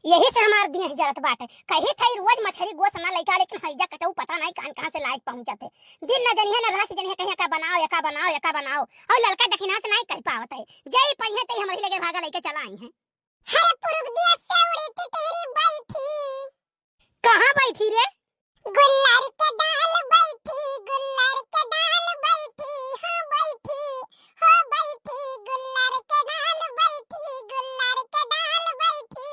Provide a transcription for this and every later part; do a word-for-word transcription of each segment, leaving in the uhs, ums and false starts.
यही से हमार दिया ही जरत बाटे। कही थई रोज मछरी गोस ना लइका, लेकिन हैजा कटऊ पता नहीं कान कहाँ से लायक पहुँचत है। दिन न जनिहे न रात जनिहे, कहीं का बनाओ, एका बनाओ, एका बनाओ। और ललका दखिना से नहीं कह पावत है। जय पइहे तई हमरी लगे भागा लइके चला आई हैं। है पूरब दिया से उड़ी टिटरी बैठी। कहाँ बैठी रे? गुल्लर के डाल बैठी, गुल्लर के डाल बैठी, हाँ बैठी, हो बैठी, गुल्लर के डाल बैठी, गुल्लर के डाल बैठी।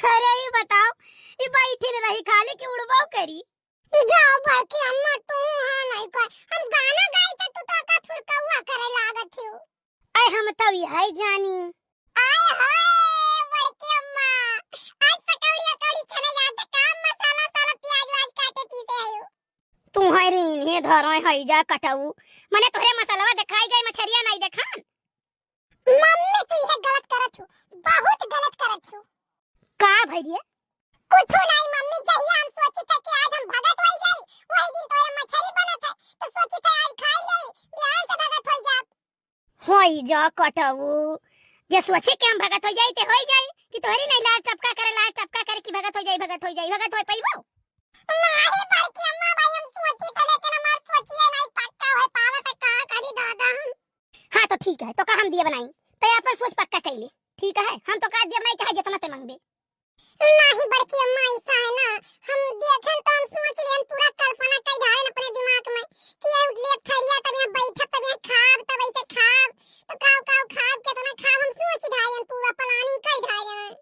अरे ई बताओ, ई बैठी न रही खाली कि उड़बो करी? जाओ बड़की अम्मा, तू हाँ नहीं कर, हम गाना गाई तो तू तो का फुरकौआ करे लागत हियो। आय हम तो यही जानी। आय हाय बड़की अम्मा, आज पकौड़ी अकौड़ी छने जाते काम मसाला साला प्याज व्याज काटे पीसे आयो। तू है रीन हे धरो है जा कटऊ, मने तोहरे मसलवा देखाई गई मछरिया नहीं देखान। मम्मी तू यह गलत करत छु, बहुत गलत करत छु। का भइल रे? कुछ नहीं मम्मी, जहिया हम सोची थे कि आज हम भगत होई जाई, वही दिन तो ये मछरी बनत है, तो सोची थे आज खाई जाई, बिहान से भगत होई जाब। होई जा कटऊ, जे सोचे कि हम भगत होई जाई ते होई जाई, कि तोहरी नहीं लाज टपका करे, लाज टपका करे कि भगत होई जाई, भगत होई जाई, भगत होई पइबो? नहीं बड़की अम्मा भाई, हम सोची थे लेकिन हमार सोचिए नहीं पक्का होई पावत, का करी दादा हम। हाँ तो ठीक है, तो का हम दिया बनाई, तो अपन सोच पक्का कइले। ठीक है, हम तो का दिया बनाई चाहे जितना ते मांगबे। नहीं बड़की अम्मा, ऐसा है ना, हम देखन तो हम सोच लेन, पूरा कल्पना कई डालेन अपने दिमाग में कि ये लेप थरिया, तब यहाँ बैठब, तब यहाँ खाब, तब ऐसे खाब, तो काव काव खाब, कितना खाब, हम सोच डालेन, पूरा planning कई डालेन।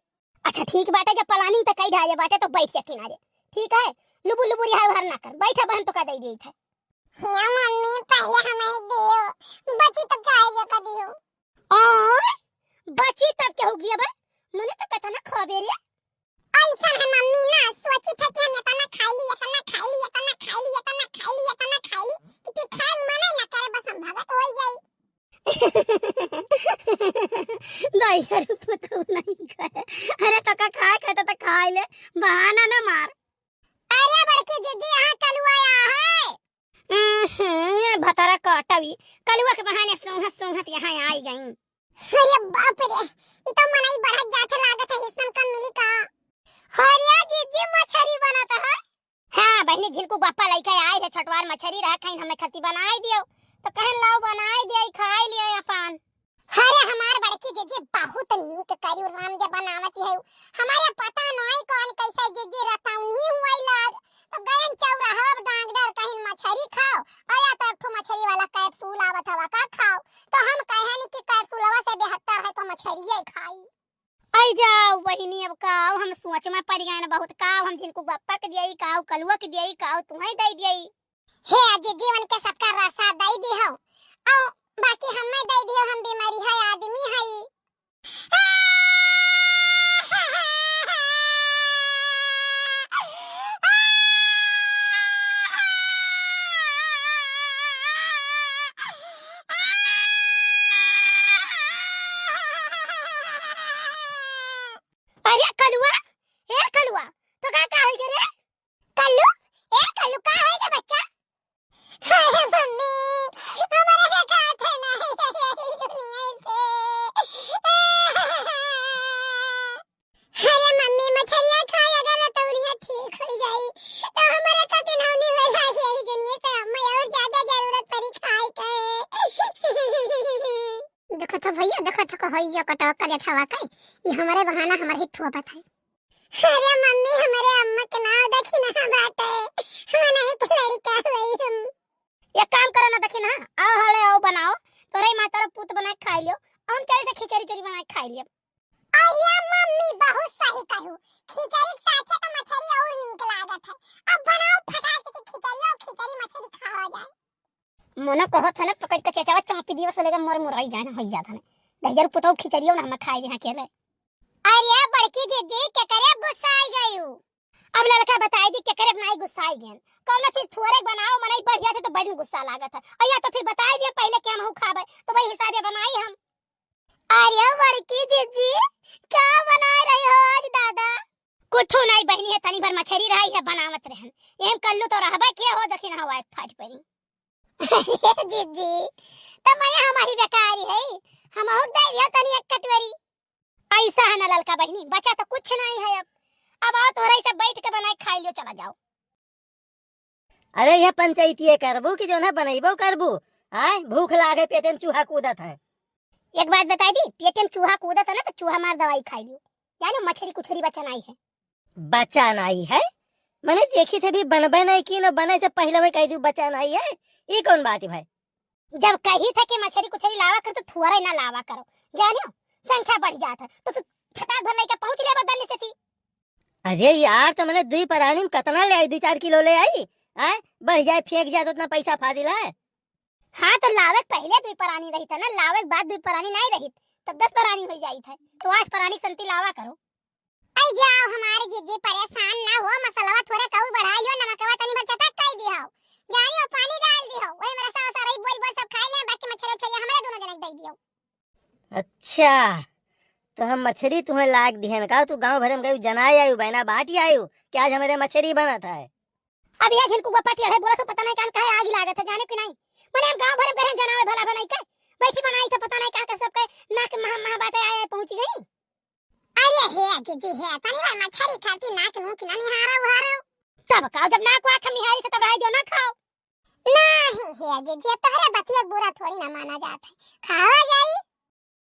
अच्छा ठीक बाटे, जब planning तो कई डाले बाटे तो बैठ जा किनारे, ठीक है? लुबुर लुबुर यहाँ हर ना कर, बैठा बहन तो का दे देत है। हे मम्मी, पहले हमें दियो, बची तब जाएगा कदी हो। और बची तब क्या हो गया बा? मने तो कितना खाबे रे। ऐसा है मम्मी ना, सोची था कि हम इतना खा ली, इतना खा ली, इतना खा ली, इतना खा ली, इतना खा ली, कि फिर खाए मने ना करे, बस हम भगत हो जाई। दाई सर पुतऊ नहीं खाए। अरे तो का खाए खाए तो, तो खाए ले, बहाना ना मार। अरे बड़की जीजी, यहाँ कलुआ आया है। हम्म, ये भतरा कटवी, कलुआ के बहाने सूंघत सूंघत यहाँ आई गई। अरे बाप रे, ई तो मनई बढ़त जात है, लागत है हिस्सन कम मिली का। अरे जीजी, मछरी बनत है। हाँ बहिनी, झिनकू बापा लइका आए है, छोटवार मछरी रहा खाइन, हमें खसी बनाई दियो, तो कहन लाओ बनाई दियो, खाई लियो अपन। अरे हमार बड़की जीजी बहुत नीक करियो राम दे बनावत है। हमारे पता नहीं कौन कैसे जीजी रतौनी हुई लाग, तो गयन चौराहा डांगडर कहिन मछरी खाओ, और या तो एक ठो मछरी वाला capsule आवत हवा का खाओ, तो हम कहन कि capsuleवा से बेहतर है तो मछरिये खाई। आई जाओ बहिनी, अब काव हम सोच में पड़ गए न बहुत, काव हम झिनकू बापा के दियई, काव कलुआ के दियई, काव तुम्हें दे दियई। हे अजी, जीवन के सबका रसा दे दी हो, औ बाकी हमें दे दियो, हम बीमारी है आदमी है। अरे कलुआ, ए कलुआ, तो का, का होई गे रे? कल्लू, ए कल्लू, का होई गे बच्चा? अरे मम्मी, हमारे से का थे नहीं यही दुनिया से। अरे मम्मी, मछरिया खाए अगर रतौनिया ठीक हो जाई, तो हमारे खातिर नौनी हो जाए यही दुनिया से। हमें और ज्यादा जरूरत पड़ी खाए के। देखत हो भैया, देखत हो, कहैया कटवा का जेठवा का, ई हमरे बहाना हमर हित हुआ बताई। अरे मम्मी, हमरे अम्मा के नाव देखी ना बाटे, हम नहीं के लड़का हई हम। एक काम करो ना, देखी ना, आओ हले आओ बनाओ, तोरे माता रे पूत बना के खाई लियो, हम चल से खिचड़ी चड़ी बना के खाई लियो। अरे मम्मी, बहुत सही कहू, खिचड़ी के साथे तो मछरी और नीक लागत है। अब बनाओ फटाक से खिचड़ी और खिचड़ी मछरी खावा जाए। मने कहत है ना, पकड़ के चेचवा चापी दियो से लेके मर मुराई जाए ना, होई जात है ना। दहिजर पुतौ खिचड़ियो ना हम खाए दे अकेले। अरे बड़की जीजी, केकरे गुस्साई गयू? अब लड़का बताई दी केकरे नाई गुस्साई गयन। कौनो चीज थोड़े बनाओ, मनई बढ़ जाते तो बड़ी गुस्सा लागत है, और या तो फिर बताई दिया पहले कि हम खाबे, तो वही हिसाबे बनाई हम। अरे बड़की जीजी, का बना रही हो आज दादा? कुछ नहीं बहिनी, है तनी भर मछरी रही है, बनावत रहन। एम कल्लू तो रहबे के हो, देखी ना हवा फाट पड़ी। जीजी, त मैं हमारी बेकारी है, हम हो दे दिया तनी एक कटोरी। हिस्सा है ना ललका बहिनी, बचा तो कुछ नहीं है अब। अब आओ तोहरा ही सब बैठ के बनाए खाई लियो, चला जाओ। अरे यह पंचायतिये करबू कि जौन है बनैबो करबू? आय, भूख लागे पेटे में चूहा कूदत है। एक बात बताई दी, पेटे में चूहा कूदत है ना तो चूहा मार दवाई खाई लियो, जानो मछरी कुछरी बचा नहीं है। बचा नहीं है? मने देखी थे भी बनबे नहीं की न, बने से पहले मैं कह दू बचा नहीं है, ई कौन बात है भाई? जब कही थे कि मछरी कुछरी लावा कर तो थुअरे ना लावा करो, जानियो संख्या बढ़ जात है तो तू छटाक भर लेके पहुँच ले बदलने से थी। अरे यार, तो मने दुई परानी में कतना ले आई, दुई चार किलो ले आई, आय, बढ़ जाए फेंक जाए तो उतना पैसा फाजिल है। हाँ तो लावे के पहले दुई परानी रही था ना, लावे के बाद दुई परानी नहीं रही तब दस परानी हो जाई थे, तो आठ परानी संती लावा करो। आई जाओ हमारे जीजी, परेशान ना हो, मसलवा थोड़े कौर बढ़ाई हो, नमकवा तनी भर चटक कई दियो, जानियो पानी डाल दियो, वही मेरा सास रही बोल बोल सब खाई ले, बाकी मछली उछली हमरे दोनों जने के दे दियो। अच्छा, तो हम मछरी तुम्हें लाग दिहन का? तू गांव भर में गयू जनाए आयु, बहना बाटी आयु कि आज हमारे मछरी बनत है? अब ये झिनकुआ पटिया है, बोला तो पता नहीं कान काहे आगी लागत है, जाने कि नहीं? मने हम गांव भर में गए जनावे भला भलाई के, बैठी बनाई तो पता नहीं का के सबके नाक महा महा बाटे आए पहुंची गई। अरे हे जीजी हे, तनी बार मछरी खाती नाक नू कि ना निहारो उहारो। तब का, जब नाक वाक हम निहारी से तब रह जाओ ना खाओ। नहीं हे जीजी, तोहरे बतिया बुरा थोड़ी ना माना जात है, खावा जाई।